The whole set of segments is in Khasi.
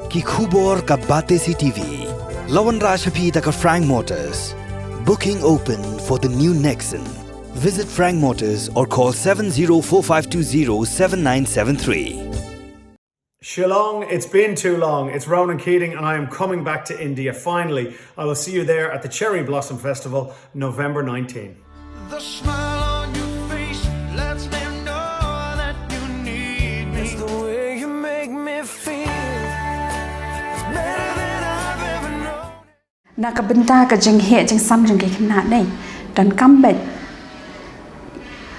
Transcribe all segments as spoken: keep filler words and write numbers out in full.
Ki khubor ka Batesi T V. La wanrah sha phi da ka Frank Motors. Booking open for the new Nexon. Visit Frank Motors or call seven zero four five two zero seven nine seven three. Shillong, it's been too long. It's Ronan Keating, and I am coming back to India finally. I will see you there at the Cherry Blossom Festival, November nineteenth. The smile on your face lets me know that you need me. It's the way you make me feel. It's better than I've ever known. Na ka bynta ka jingheh jingsam jong ki khynnah nei, donkam bad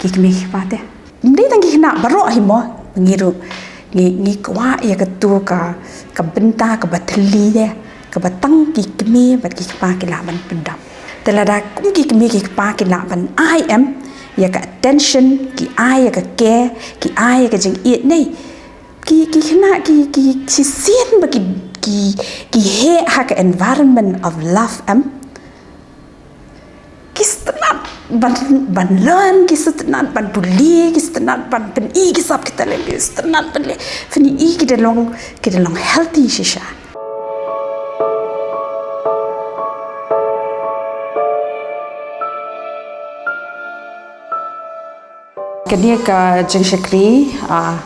ki kmie ki kpa te. Ym dei tang ki khynnah baroh hi mo, ngi ruh ngi, ngi kwah ïa katu ka, ka bynta kaba thylli de, kaba tang ki kmie bad ki kpa ki lah ban pyndap. Te lada kum ki kmie ki kpa ki lah ban ai em ïa ka attention, ki ai ïa ka care, ki ai ïa ka jingïeit nei, ki, ki khynnah ki, ki shisien ba ki, ki, ki heh ha ka environment of love em. Ki sngewtynnat ban, ban learn, ki sngewtynnat ban pule, ki sngewtynnat ban pyni ki sap ki talent, ki sngewtynnat ban leh, pyni ki da long, ki da long healthy shisha. Kane ka jingshakri, ah,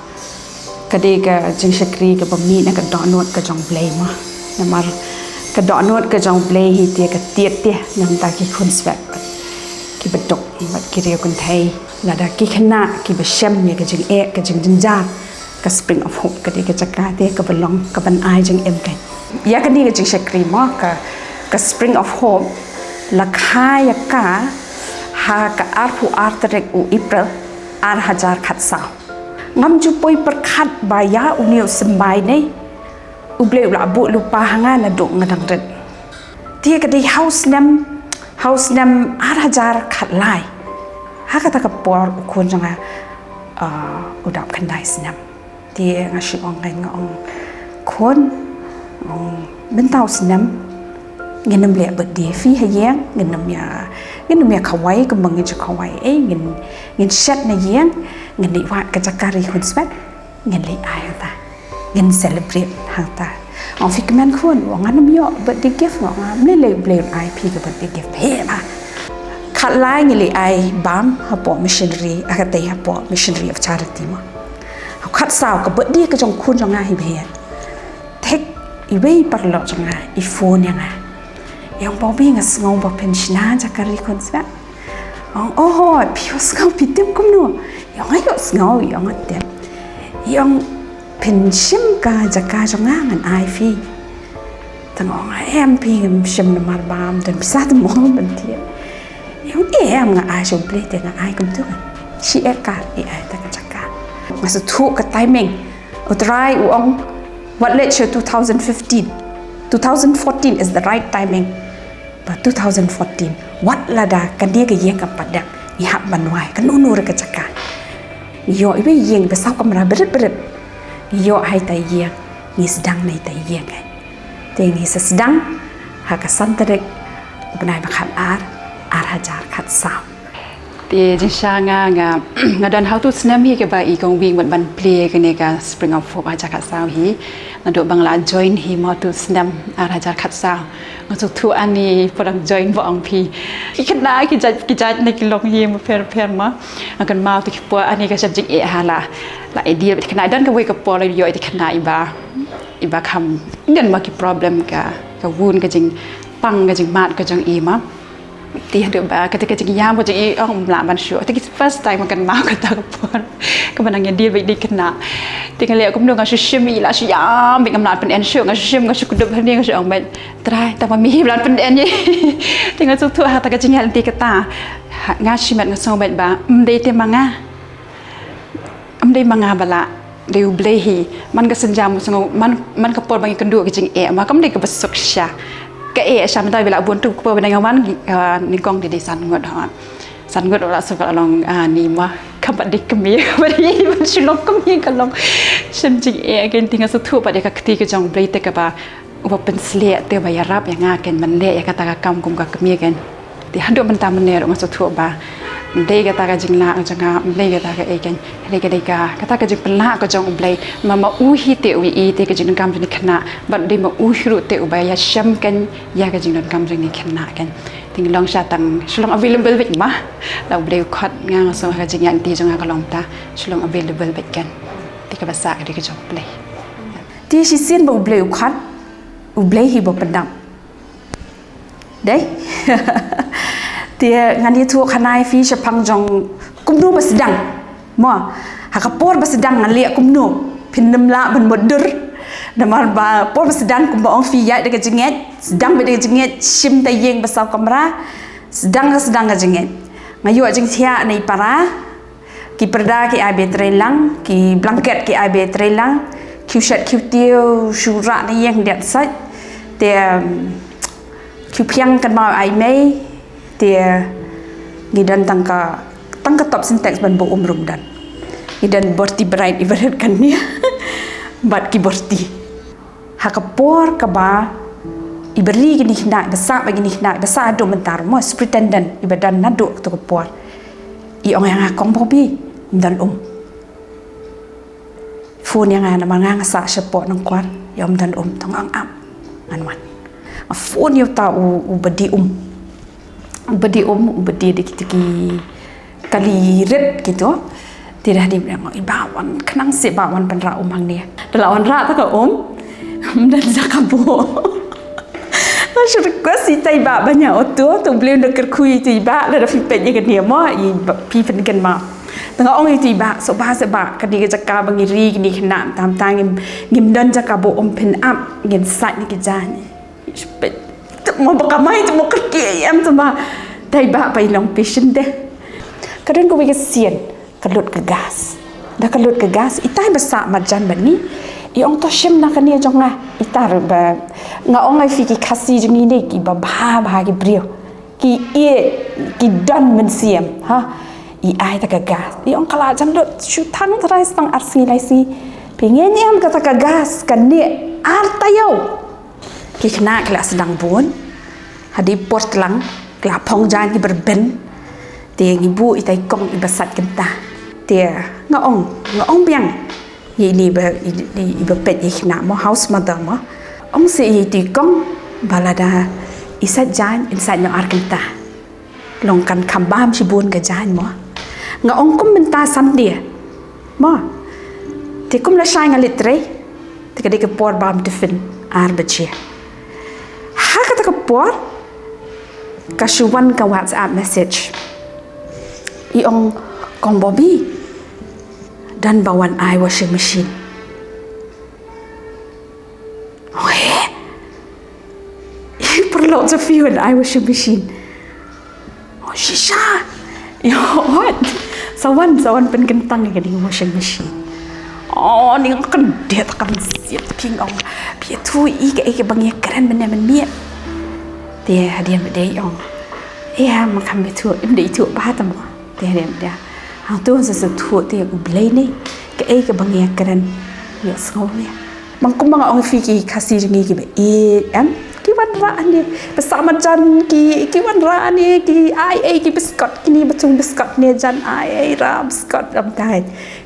kane ka jingshakri kaba mih na ka dohnud ka jong U Blei mo. Namar ka dohnud ka jong U Blei hi te ka tied te na ka bynta ki khun swet bad kiba duk bad ki riew kynthei. Lada ki khynnah kiba shem ïa ka jingeh, ka jingjynjar, ka Spring of Hope ka dei ka jaka te kaba long kaban ai jingim kein. Ïa kane ka jingshakri mo ka, ka Spring of Hope la kha ïa ka ha ka arphew ar tarik u April ar hajar khatsaw. Ngam ju poi pyrkhat ba ïa une u symbai nei U Blei u la buh lypa ha nga naduh nga dang rit. Te ka dei ha u snem, ha u snem ar hajar khatlai. Ha kata ka por u khun jong nga, ah, u dap khyndai snem. Te nga shu ong, nga ong, khun, ong, mynta u snem ngin ym leh birthday phi ha ïing, ngin ym ïa, ngin ym ïa khawai kumba ngin ju khawai, eh, ngin, ngin shet na ïing, ngin leit wad ka jaka ri khun swet, ngin leit ai hangta, ngin celebrate hangta. Ong, phi kmen khun, ong, ngan ym ïoh birthday gift, ong, ym lei lei, U Blei un ai phi ka birthday gift. Heh ma. Khatlai ngi leit ai bam hapoh missionary, ah, kata hapoh Missionary of Charity mo. Khatsaw ka birthday ka jong khun jong nga hi bha. Thik iwei i paralok jong nga i phone ïa nga. I ong, Bobby, nga sngew ba phin shna jaka ri khun swet. Ong, oh, phi ïohsngew, phi tip kumno? I ong, nga ïohsngew, i ong, nga tip. I ong, phin shim ka jaka jong nga ngan ai phi. Te nga ong, em phi, ngam shim namar ba ym don pisa te mo ban thied. I ong, em, nga ai sha U Blei te nga ai kumtu ngan. Shi ekar i ai ta ka jaka. Nga sngewthuh ka timing. U Trai u ong, wat leit sha two thousand fifteen. Two thousand fourteen is the right timing. Ba two thousand fourteen, wat lada kane ka ïing kam pat dep, ngi hap ban wai kano kano ruh ka jaka. Ngi ïoh iwei i ïing ba saw kamra bret bret. Ngi ïoh ha ita i ïing, ngi sdang na ita i ïing. Te ngi sa sdang ha ka san tarik u bnai ba khatar, ar hajar khatsaw. Te jingshisha nga, nga, nga don ha utu u snem hi kaba i Kong Wing mut ban plie kane ka Spring of Hope ha jaka saw hi. Naduh ba nga la join hi mo utu u snem ar hajar khatsaw. Nga sngewthuh ani pyrshang join ba ong phi. Ki khynnah ki jait, ki jait na ki longïing bapher bapher mo. Nga kynmaw te ki por ani ka shep jingeh ha la. La i dei ba ki khynnah don kawei ka por la ïoh i te khynnah iba, iba kham don mo ki problem ka, ka wun ka jingpang ka jingmad ka jong i mo. Te haduh ba kata ka jingïam ka jong i ong ym lah ban shuh. Te ki first time nga kynmaw kata ka por kaba nang ïadie bad i khynnah. Te nga leh kumno nga shu shim i la shu ïam bad ngam lah pyndep shuh, nga shu shim nga shu kdup hangne nga shu ong bad Trai tang ba me hi ba lah pyndep ïa i. Te nga sngewthuh ha kata ka jingïaid lynti kata. Ha, nga shimet nga sngew bad ba ym dei te ma nga. Ym dei ma nga ba lah, dei U Blei hi. Man ka synjam u sngew, man, man ka por ba ngi kynduh ka jingeh ma kam dei kaba suk shisha. Ka eh sha mynta ba la bun tu ka por ba dang wan, ah, nyngkong dei dei san ngut ha. San ngut la suk la long, ah, ni ma kam pat dei kmie, ba dei ban shu long kmie ka long. Shem jingeh kein te nga sngewthuh pat ïa ka kti ka jong U Blei te kaba uba pynshlur te ba ïarap ïa nga kein ban leh ïa kata ka kam kum ka kmie kein. Te haduh mynta mynne ruh nga sngewthuh ba ym dei kata ka jinglah jong nga, ym dei kata ka ei, kan, hynrei ka dei ka, kata ka jingpynlah ka jong U Blei. Ma, ma u hi te u ïohi te ka jingdonkam jong kine ki khynnah, bad dei ma u hi ruh te uba ïashem, kan, ïa ka jingdonkam jong kine ki khynnah, kan. Te ngi long sha tang, shu long available beit ma. La U Blei u khot nga, nga sngew ha ka jingïaid lynti jong nga ka long ta, shu long available beit, kan. Te kaba sah ka dei ka jong U Blei. Te shisien ba U Blei u khot, U Blei hi ba pyndap. Dei. Te ngan ïathuh khana ïa phi shaphang jong kumno ba sdang. Mo, ha ka por ba sdang ngan leh kumno, phin nym lah ban mutdur. Namar ba por ba sdang kumba ong phi ïaid da ka jingngeit, sdang beit da ka jingngeit, shim ta ïing ba saw kamra, sdang ka, sdang ka jingngeit. Nga ïoh jingthiah na i para, ki pyrda ki ai ba trei lang, ki blanket ki ai ba trei lang, ki u shet ki u tiew shu rah na ïing diat sait. Te, um, ki u phiang kynmaw ai mei, te ngi don tang ka, tang ka top Sintex ban buh um ruh ym don. Ngi don borti bright ibarat kane. Bad ki borti. Ha ka por kaba iba ri kine ki khynnah, iba sah bad kine ki khynnah, iba sah haduh mynta ruh mo, superintendent iba don naduh kato ka por, i ong ïa nga, Kong Bobby, ym don um. Phone ïa nga namar nga nga sah shapoh Nongkwar, ïa ym don um, to nga ong ap, ngan wan. Nga phone ïa uta u, uba die um. Uba die um, uba die da kita ki kali rit kito. Te da hadien ba ong, i Bah wan khnang seh Bah wan pynrah um hangne. Da la wanrah ta ka um, ym don jaka buh. Nga shu request ïa i Bah ban ïa auto, to U Blei un da kyrkhu ïa i Bah, lada phi peit ïa kane mo, i Bah, phi pynkynmaw. Te nga ong ïa i Bah, sngewbha seh Bah, kane ka jaka ba ngi ri kine ki khynnah mynta mynta ngim, ngim don jaka buh um, phin ap, ngin sait na ki jaiñ. Te mo ba kamai, te mo kyrkieh em, te mo. Te i Bah ba i long patient de. Ka don kawei ka sien, ka lut ka gas. Da ka lut ka gas, itai ba sah marjan bad ngi, i ong to shim na kane jong nga. Ita ruh ba, nga ong ïa phi ki Khasi jong ngi ne kiba bha bha ki briew. Ki ïeit, ki don mynsiem, ha. I ai ta ka gas. I ong ka la jan lut, shu thang trai stang ar sngi lai sngi. Phi ngeit em, kata ka gas ka neh ar taïew. Ki khynnah ki la sdang bun. Hadien por tlang ki la phong jaiñ kiba rben. Te ngi buh ita i kong iba sait kynta. Te nga ong, nga ong biang ïa ine iba, i, i, iba peit ïa ki khynnah mo, house mother mo. Ong seh ïa ita i kong ba lada i sait jaiñ, in sait noh ar kynta. Long kan kham bam shibun ka jaiñ mo. Nga ong kum mynta Sunday mo. Te kum lashai nga leit trei. Te ka dei ka por bam tiffin, ar baje. Ha kata ka por ka shu wan ka WhatsApp message. I ong, Kong Bobby, don ba wan ai washing machine. Oi. Paralok, sa phi wan ai washing machine? Oh, shisha. Ïa, what? Sa wan, sa wan pynkyntang ïa kane ka washing machine. Oh, ni nga kyndit, kan siat phi, ong. Phi ïathuh ïa kaei kaba ngi kren mynne mynmiet. Te hadien ba dei, ong. Ïa, ma kham ïathuh, im dei ïathuh ba tam. Te hadien ba dei. Hangto sa sngewthuh te U Blei ne kaei kaba ngi kren. Ïa sngew ne. Bang kumba nga ong ïa phi ki Khasi jong ngi kiba ïeit, em? Ki wanrah ne, ba sah marjan ki, ki wanrah ne, ki ai ei ki biskot, kine ba thung biskot ne jan ai ei rah biskot, em, tai.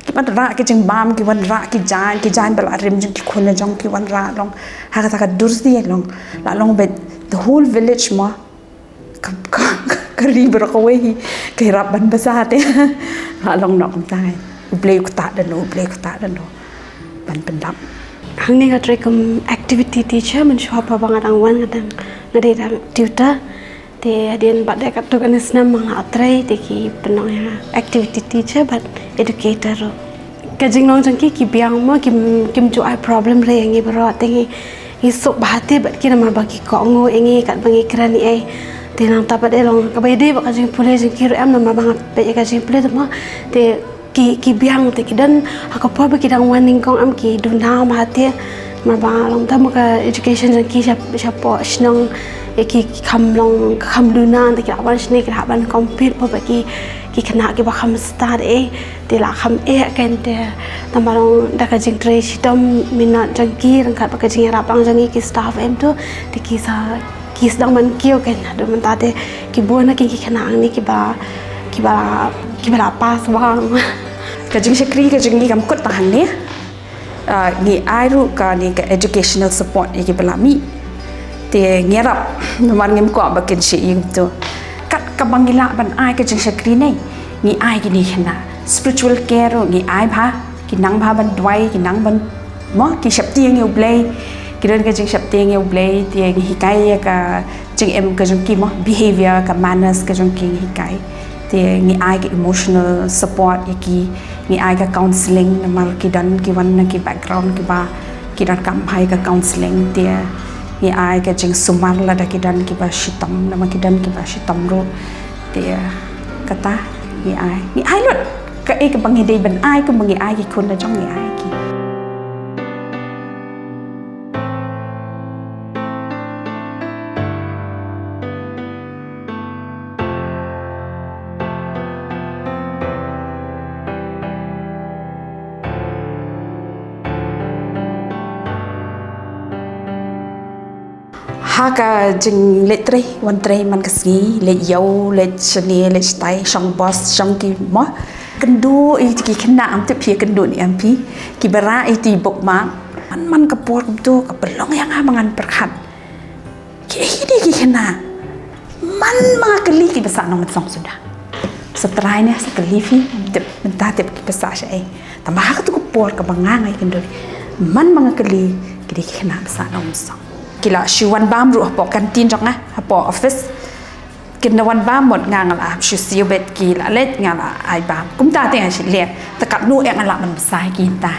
Ki wanrah ki jingbam, ki wanrah ki jaiñ, ki jaiñ ba la rim jong ki khun jong ki wanrah long. Ha kata ka dur sdie long. La long beit the whole village mo. Ka, ka, ka ri baroh kawei hi ka ïarap ban basa te. La long noh kumta ngai. U Blei u ktah da no, U Blei u ktah da no ban pyndap. Hangne nga trei kum activity teacher, mynshuwa ba nga dang wan nga dang, nga dei dang tutor. Te hadien bad dei katto katne snem ba nga la trei te ki pynlong ïa nga activity teacher bad educator ruh. Ka jinglong jong ki ki biang mo, kim, kim ju ai problem re ïa ngi baroh, te ngi, ngi suk bha te bad ki namar ba ki kohnguh ïa ngi katba ngi kren ïa ei. Te nangta pat eh long kaba ïadei bad ka jingpule jong ki ruh em, namar ba nga peit ïa ka jingpule te mo. Te ki, ki biang te ki don ha ka por ba ki dang wan nyngkong em ki duna bha te. Namar ba long tam ka education jong ki sha, shapoh shnong, eh, ki, ki kham long, kham duna te ki la wan shane ki la ban compete mo bad ki, ki khynnah kiba kham stad eh. Te la kham eh kan te, namar long da ka jingtrei shitom minot jong ki, ryngkat bad ka jingïarap lang jong ngi ki staff em tu, te ki sa, Ki sdang ban kiew kein, haduh mynta te ki bun na ki, ki khynnah hangne kiba, kiba, kiba la pass bha. Ka jingshakri ka jong ngi kam kut tang hangne. Ah, ngi ai ruh kane ka educational support ïa kiba la mih. Te ngi ïarap, namar ngim kwah ba kin shu ïa kumto. Kat kaba ngi lah ban ai ka jingshakri ne, ngi ai kine ki khynnah. Spiritual care ruh ngi ai bha, ki nang bha ban duwai, ki nang ban, mo, ki sheptieng ïa U Blei. Ki don ka jingsheptieng ïa U Blei, te ngi hikai ïa ka jingim ka jong ki, mo, behavior, ka manners ka jong ki ngi hikai. Te ngi ai ka emotional support ïa ki, ngi ai ka counselling, namar ki don ki wan na ki background kiba ki donkam bha ïa ka counselling. Te ngi ai ka jingsumar lada ki don kiba shitom, namar ki don kiba shitom ruh. Te kata ngi ai, ngi ai lut kaei kaba ngi dei ban ai, kumba ngi ai ki khun la jong ngi ai ki. Ha ka jingleit trei, wan trei man ka sngi, leit ïew, leit shane, leit shatai, shong bos, shong ki, mo. Kynduh ïa ki khynnah, ngam tip phi kynduh ne em phi. Kiba rah ïa ki bookmark. Man man ka por kumto, kaba long ïa nga ba ngan pyrkhat. Kiei de ki khynnah. Man ma nga kylli kiba sah nongmynsong suda. Sa trai ne sa kylli phi, tip, mynta tip kiba sah shaei. Tangba ha kato ka por kaba nga nga ïakynduh. Man ma nga kylli, ki de ki khynnah ba sah nongmynsong. Ki la shu wan bam ruh hapoh canteen jong nga, hapoh office. Kin da wan bam mut, nga nga la hap shu siew bad ki, la leit nga la ai bam. Kumta te nga shu leh. Te katno eh nga lah ban bsa ïa ki mynta.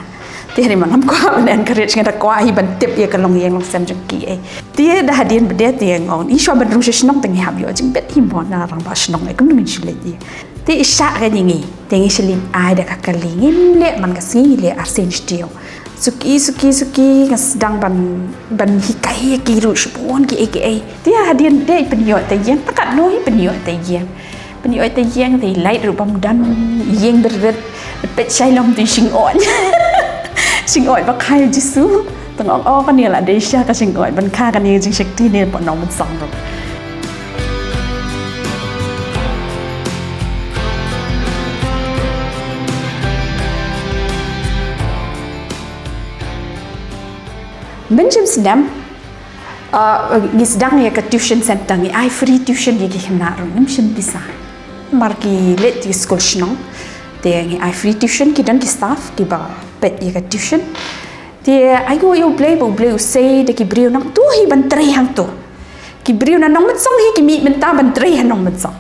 Te hynrei ma ngam kwah ban encourage, nga da kwah hi ban tip ïa ka longïing longsem jong ki eh. Te da hadien ba dei te nga ong, i shuwa ban rung sha shnong te ngi hap ïoh jingbit hi mo na rangbah shnong eh, kumno ngin shu leit ïa. Te i shah ka ngi ngi, te ngi shu leit ai da ka kali, ngim leh man ka sngi, ngi leh arsien shtiew. Suki, suki, suki, nga sdang ban, ban hikai ïa ki ruh shibun kiei kiei. Te hadien ba dei pynïoh ïa ïing, te katno hi pynïoh ïa ïing. Pynïoh ïa ïing, te light ruh bym don, ïing byrrit, peit shai lem te shingoh. Shingoh ba kha ïa u Jisu. Te nga ong, oh, kane la dei sha ka shingoh ban kha kane ka jingshakri ne hapoh nongmynsong ruh. Mynjim snem, uh, ngi sdang ïa ka tuition center, ngi ai free tuition ïa ki khynnah ruh, ngim shim pisa. Namar ki leit ki skul shnong. Te ngi ai free tuition, ki don ki staff kiba peit ïa ka tuition. Te ai nguh ïa U Blei ba U Blei u sei da ki briew nangto hi ban trei hangto. Ki briew na Nongmynsong hi ki mih mynta ban trei ha Nongmynsong.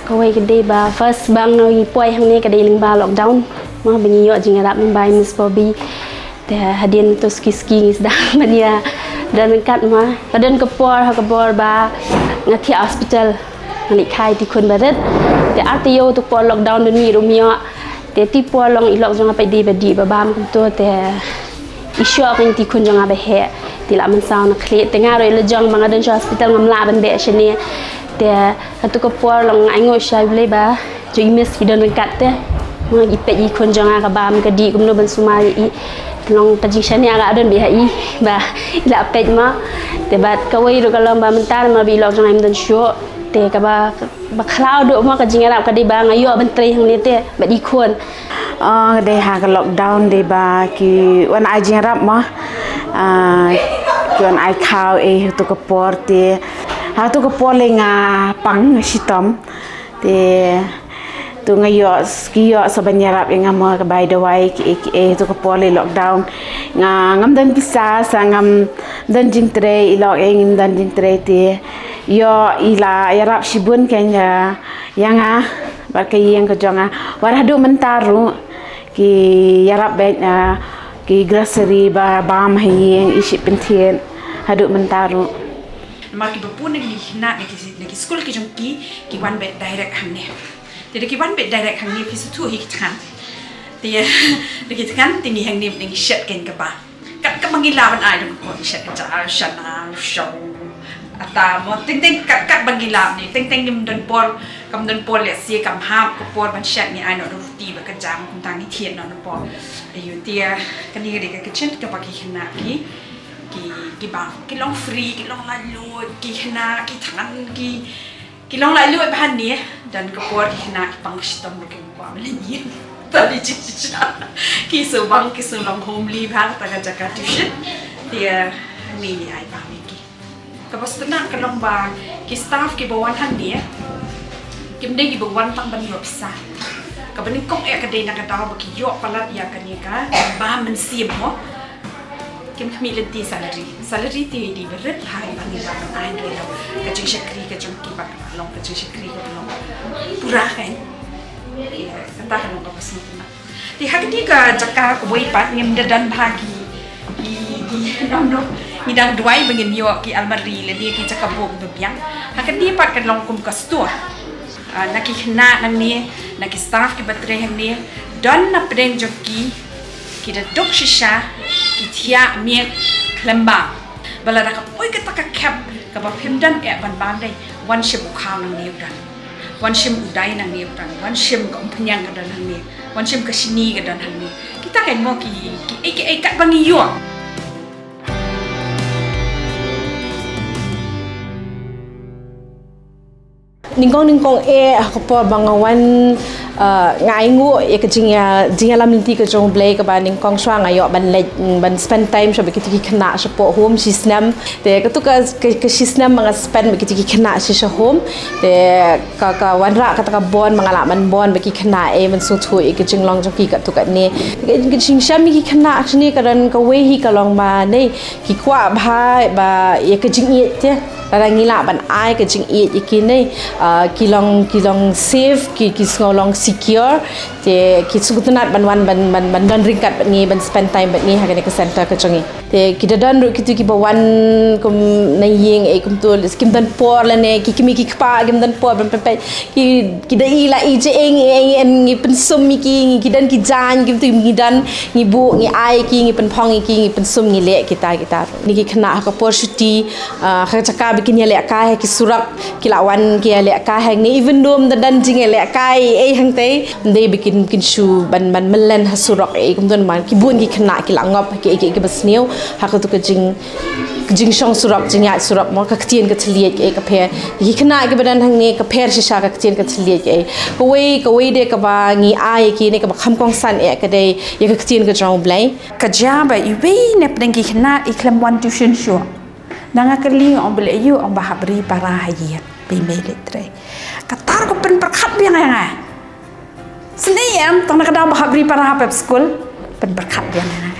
Kawei ka dei ba first ba ngi poi hangne ka dei lyngba lockdown. Mo ba ngi ïoh jingïarap lyngba i Miss Bobby. Te hadien to suki suki ngi sdang ban ïa don ryngkat mo. Ka don ka por ha ka bor ba nga thiah hospital. Nga leit kha ïa i khun barit. Te ar taïew to ka por lockdown don mih ruh ym ïoh. Te ti por long i lok jong nga pat dei ba dih ba bam kumto te i shoh kein i khun jong nga ba heh. Te la mynsaw na khlieh te nga ruh la jong ba nga don sha hospital ngam lah ban beh shane. Te kato ka por long nga ainguh sha U Blei ba jong i Miss ki don ryngkat te. Nga i peit i khun jong nga ka bam ka dih kumno ban sumar ïa i. Te long ka jingshaniah ka don bha ïa i ba i la peit ma. Te bad kawei ruh ka long ba mynta ma ba i lok jong nga im don shuh. Te kaba, ba khlaw duh mo ka jingïarap ka dei ba nga ïoh ban trei hangne te bad i khun. Oh, ka dei ha ka lockdown dei ba ki wan ai jingïarap mo. Ah, ki wan ai khaw eh ha kato ka por te. Ha kato ka por lei nga pang shitom. Te to nga ïoh, ki ïoh sa ban ïarap ïa nga mo ka bai dawai ki, ki, eh, ha kato ka por lei lockdown. Nga ngam don pisa sa ngam don jingtrei, i lok eh ngim don jingtrei te. Ïoh i la ïarap shibun kein ïa, ïa nga bad ka ïing ka jong nga. Wat haduh mynta ruh ki ïarap bad, ah, ki grocery ba bam ha ïing i shipynthied haduh mynta ruh. Namar kiba bun na ki khynnah na ki, na ki skul ki jong ki, ki wan bad direct hangne. Te da ki wan bad direct hangne phi sngewthuh hi ki thngan. Te da ki thngan te ngi hangne ngi shet kein kaba. Kat, kat ba ngi lah ban ai dong ko ngi shet ka ja shana shaw. Ata mo teng teng kat, kat ba ngi lah ne teng teng ngim don por, kam don por lehse kam hap ka por ban shet ngi ai noh da ruti bad ka jam kumta ngi thied noh na por. Ayu te kane ka dei ka kitchen kaba ki khynnah ki Ki, ki bang, ki long free, ki long laitluid, ki khynnah, ki thngan, ki, ki long laitluid bha hangne. Don ka por ki khynnah ki pang shitom ruh kim kwah ban leit ïing. Tang ki jingshisha. Ki shu bang, ki shu long homely bha kata ka jaka tuition. Te, eh, hangne ngi ai bam ïa ki. Kaba sngewtynnat ka long ba ki staff kiba wan hangne, kim dei kiba wan tang ban ïoh pisa. Kaba nyngkong eh ka dei na ka daw ba ki ïoh palat ïa kane ka bam mynsiem mo. Kim khmih lynti salary. Salary te dei ba rit ha kaba ngi lah ban ai ruh ïa ka jingshakri ka jong ki ba ka long ka jingshakri kaba long pura kein. Kata ka long kaba sngewtynnat. Te ha kane ka jaka kawei pat ngim da don bha ki, ki, ki, nong, nong, ngi dang duwai ba ngin ïoh ki almari lane ki jaka buh ba biang. Ha kane pat ka long kum ka store. Ah, na ki khynnah nangne, na ki staff kiba trei hangne, don na pdeng jong ki, ki da duk shisha, ki thiah miet khlem bam. Ba lada ka poi kata ka khep kaba phim don eh ban bam dei, wan shim u khaw nangne u don. Wan shim u dai nangne u don. Wan shim ka umphniang ka don hangne. Wan shim ka shini ka don hangne. Kita kein mo ki, ki, eh, ki, eh, katba ngi ïoh. Nyngkong nyngkong eh ha ka por ba nga wan, uh, nga ainguh ïa ka jingïa, jingïalam lynti ka jong U Blei kaba nyngkong shuwa nga ïoh ban leit, mm, ban spend time sha ba kito ki khynnah shapoh home shisnem. Te kato ka, ka, ka shisnem ba nga spend ba kito ki khynnah shisha home. Te ka, ka wanrah kata ka bond ba nga lah ban bond ba ki khynnah eh ban sngewthuh ïa ka jinglong jong ki katto katne. Ka, ka jingshem ïa ki khynnah shane ka don kawei hi ka long ba ne ki kwah bha ba ïa ka jingïeit te. Lada ngi lah ban ai ka jingïeit ïa ki ne, ah, ki long, ki long safe, ki, ki sngew long secure, te ki sngewtynnat ban wan ban, ban, ban don ryngkat bad ngi, ban spend time bad ngi ha kane ka center ka jong ngi. Te ki da don ruh kito kiba wan kum na ïing eh kumto, kim don por lane ki kmie ki kpa kim don por ban pynpeit. Ki, ki da i la i jingïeit, ngi, ngi, ngi pynsum ïa ki, ngi, ki don ki jaiñ, ki, ngi don, ngi buh, ngi ai ki, ngi pynphong ïa ki, ngi pynsum, ngi leh kita, kita. Kine ki khynnah ha ka por shuti, ah, ha ka jaka ba kin ïalehkai ha ki surok, ki la wan ki ïalehkai hangne, even though ym da don jingïalehkai ei hangtei, ym dei ba kin, kin shu ban, ban myllen ha surok ei, kumto namar ki bun ki khynnah ki la ngop ha ki, ki, kiba sniew, ha kato ka jing, ka jingshong surok, jingïaid surok mo, ka ktien ka thylliej eh ka pher. Ki khynnah kiba don hangne ka pher shisha ka ktien ka thylliej eh. Kawei, kawei de kaba ngi ai ïa ki ne kaba kham kongsan eh ka dei ïa ka ktien ka jong U Blei. Ka jia ba iwei na pdeng ki khynnah i khlem wan tuition shuh. Nang nga kylli nga ong balei aïu, ong ba hap ri para ha ïing, ba i mei leit trei. Kata ruh ka pynpyrkhat biang ïa nga. Sngewthuh em, tang na ka daw ba hap ri para ha pep skul, pynpyrkhat biang ïa nga.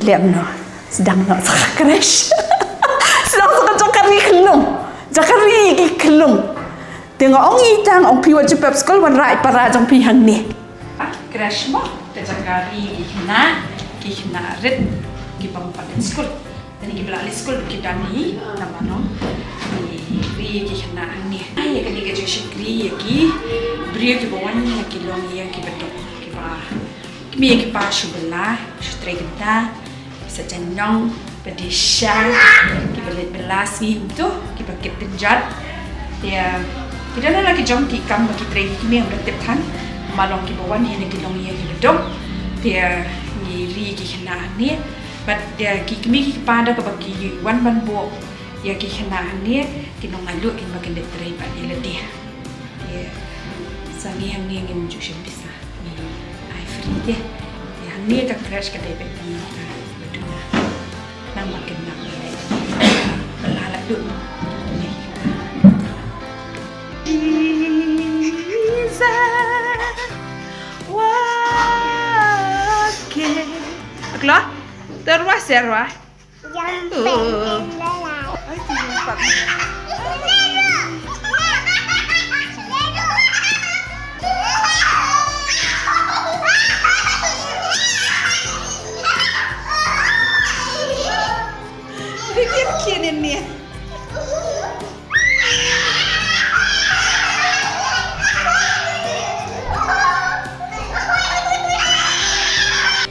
Leh kumno, sdang noh sa ka kresh. Sdang sa ka jaka ri khyllung. Jaka ri ki khyllung. Te nga ong ïa i tang, ong phi wat ju pep skul, wanrah i para jong phi hangne. Ki kresh mo, ka jaka ri ki khynnah, ki khynnah rit, ki bym pat leit skul. Te ngi kiba la leit skul ki dang hi, namar nong, ngi ri ki khynnah hangne. Ai, ïa kane ka jingshakri ïa ki briew kiba wan, ïa ki longïing kiba duk, kiba, ki mei ki pa shu bylla, shu trei kynta, sa jan nong, ba dei sha, kiba leit bylla sngi kumto, kiba kit pynjot. Te, ki don la ki jong ki kam ba ki trei ki kmie ba tip than, ma long kiba wan hi na ki longïing kiba duk. Te, ngi ri ki khynnah hangne, bad, te, ki kmie ki kpa da kaba ki wan ban buh ïa ki khynnah hangne, ki nong naduh kin ba kin leit trei bad ïa lade. Te, sa ngi hangne ngim ju shim pisa. Ai free te. Te hangne ka kresh ka dei beit tang ka ba duna. Nang ba kin nang ba leh. Ba la la duk. Jesus. Wa ke. Aklo? Terwa serwa.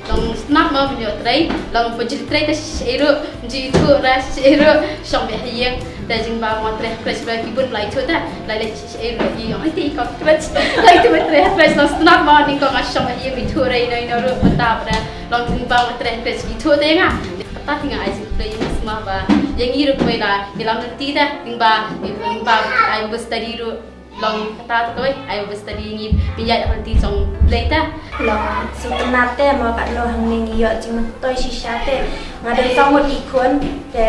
Long sngap mo ban ïoh trei, long pynjri trei te shisha ruh, ym ju ithuh re shisha ruh, shong beit ha ïing, te jingbam nga trei ha kresh ba ki bun ba la ithuh te, la leit shisha ruh, i ong ai te i kong kresh, la ithuh ba trei ha kresh, long sngap mo, nyngkong nga shong ha ïing, ithuh re ino ino ruh, mynta ba long jingbam nga trei ha kresh, ithuh te nga, kata te nga ai jing Ïa ngi ruh kawei la ïalam lynti te, ngi ba, ngi ba ai ba study ruh long kata te kawei, ai ba study ngi pynïaid lynti jong U Blei te. Long sngewtynnat te mo katno hangne ngi ïoh jingmyntoi shisha te. Nga don saw ngut ki khun te,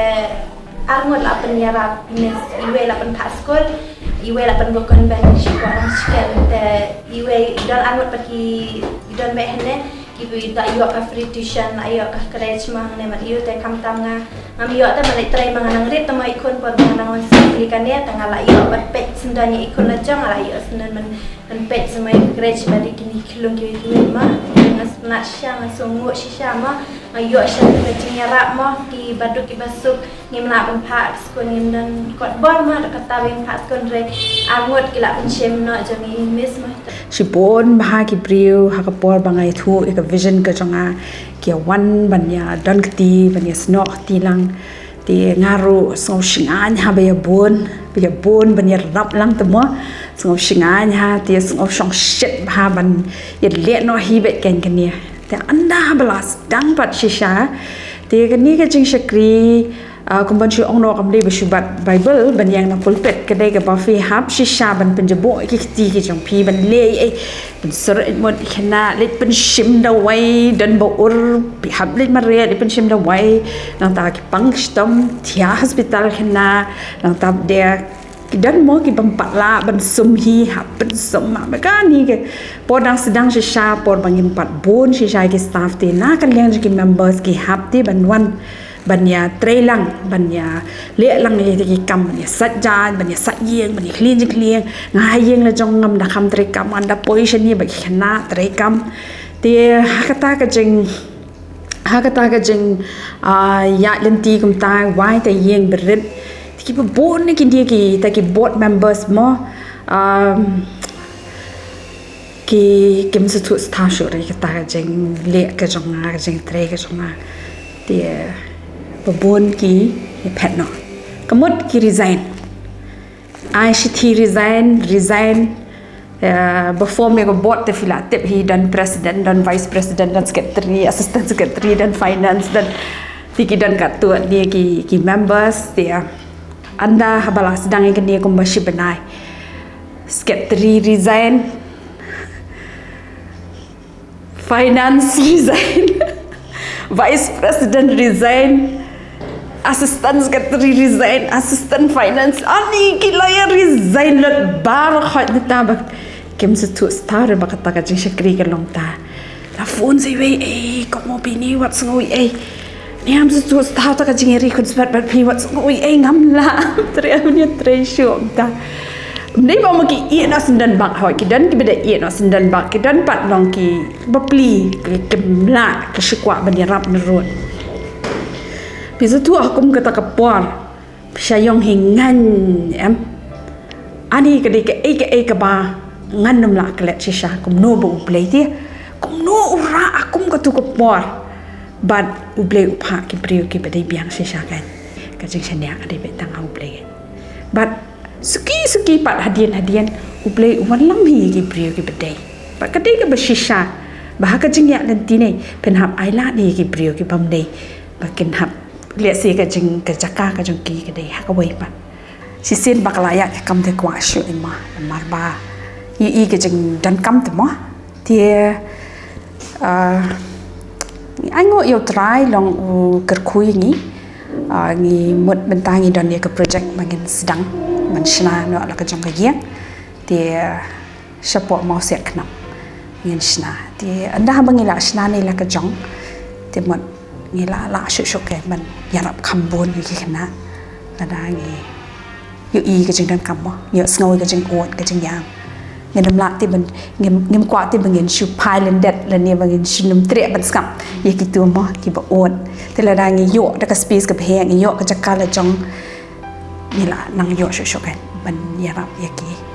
ar ngut la pynïarap, miss, iwei la pynphah skul, iwei la pynbud convent, shu kwah rong skem te, iwei i don ar ngut pat ki, i don bad hangne. Ki ba da ïoh ka free tuition, la ïoh ka krej ma hangne mat ïoh te khamtam nga. Ngam ïoh te man leit trei ma nga nang rit te ma i khun por ba nga nang wan sngewthuh kane te nga la ïoh ban peit syndon ïa i khun la jong, nga la ïoh syndon ban, ban peit sa ma i krej ba dei kine ki lung ki, ki ma. Nga sngewtynnat shisha, nga sngewnguh shisha ma. Nga ïoh shisha ka jingïarap ma ki ba duk ki ba suk. Ngim lah ban phah skul, ngim don kot bor ma da kata ba ngim phah skul, hynrei ar ngut ki la pynshim noh jong ngi, miss ma. Shibun bha ki briew ha ka por ba nga ïathuh ïa ka vision ka jong nga, ki ïa wan ban ïa don kti, ban ïa snoh kti lang. Te nga ruh sngew shngaiñ ha ba ïa bun, ba ïa bun ban ïarap lang te mo. Sngew shngaiñ ha, te sngew shongshit bha ban ïa leh noh hi bad kane kane. Te ynda ba la sdang pat shisha, te kane ka jingshakri, ah, kumban shu ong noh, kam dei ba shu bat Bible ban ïeng na pulpit, ka dei kaba phi hap shisha ban pynjaboh ki kti ki jong phi, ban leh ei, pynsur ei mut khynnah, leit pynshim dawai, don ba ur, phi hap leit mareh, leit pynshim dawai, nangta ki pang shitom, thiah hospital khynnah, nangta de ki don mo ki bym pat lah ban sum hi, hap pynsum ma, ba kane ka por dang sdang shisha, por ba ngim pat bun shisha ki staff te, na ka liang jong ki members ki hap te ban wan ban ïa trei lang, ban ïa leh lang ïa ki kam, ban ïa sait jaiñ, ban ïa sait ïing, ban ïa clean jingclean. Nga ha ïing la jong ngam da kham trei kam, ngan da poi shane ba ki khynnah trei kam. Te ha kata ka jing, ha kata ka jing, ah, ïaid lynti kumta, wai te ïing barit. Te ki ba bun ne ki dei kita ki board members mo. Um, ki, kim sngewthuh sngewthuh shuh re kata ka jingleh ka jong nga, ka jingtrei ka jong nga. Te ba bun ki ïa phet noh. Ka mut ki resign. Ai shithi resign, resign. Eh, ba form ïa ka board te phi la tip hi, don president, don vice president, don secretary, assistant secretary, don finance, don, te ki don katto katne ki, ki members te. Ynda haba la sdang ïa kane kumba shi bnai. Secretary resign. Finance resign. Vice President resign. Assistant Secretary resign. Assistant Finance. Ani ki la ïa resign lut baroh, hooid, nangta ba kim sngewthuh sngewthuh re ba kata ka jingshakri ka long ta. La phone sa iwei, "Ei, kong mo phi, ni wat sngew ei. Ni ym sngewthuh sngewthuh ta ka jingïakhun smat bad phi, wat sngew ei, ngam lah." Trei, ym ïa trei shuh ta. Ym dei ba ma ki ïeh noh syndon bak, hooid, ki don kiba da ïeh noh syndon bak, ki don pat long ki bapli, ki, kim lah, ki shu kwah ban ïarap na rud. Phi sngewthuh ha kum kata ka por, phi shu ïohi ngaiñ, em. Ani ka dei kaei kaei kaba ngan nym lah klet shisha, kumno ba U Blei te, kumno u rah ha kum katu ka por. Bad U Blei u phah ki briew kiba dei biang shisha, kan. Ka jingshaniah ka dei beit tang ha U Blei. Bad suki suki pat hadien hadien, U Blei u wanlam hi ïa ki briew kiba dei. Bad ka dei kaba shisha ba ha ka jingïaid lynti ne phin hap ailad ïa ki briew kibym dei, ba kin hap leh sa ka jing, ka jaka ka jong ki ka dei ha kawei pat. Shisien ba ka la ïaid ka kam te kwah shuh i ma, namar ba i, i ka jingdonkam te mo. Te, ah, ngi ainguh ïa U Trai long u kyrkhu ïa ngi. Ah, ngi mut mynta ngi don ïa ka project ba ngin sdang ban shna noh la ka jong ka ïing. Te, ah, shapoh Mawsiat Khnam ngin shna. Te ynda haba ngi la shna ne la ka jong, te mut ngi la lah shuh shuh ke ban ïarap kham bun ïa ki khynnah. Lada ngi ïohi ka jingdonkam mo, ïohsngew ïa ka jingud, ka jingïam. Ngin ym lah te ban, ngim, ngim kwah te ba ngin shu phai lyndet lane ba ngin shu nym treh ban sngap ïa kitu mo kiba ud. Te lada ngi ïoh da ka space kaba heh, ngi ïoh ka jaka la jong, ngi la nang ïoh shuh shuh kan ban ïarap ïa ki.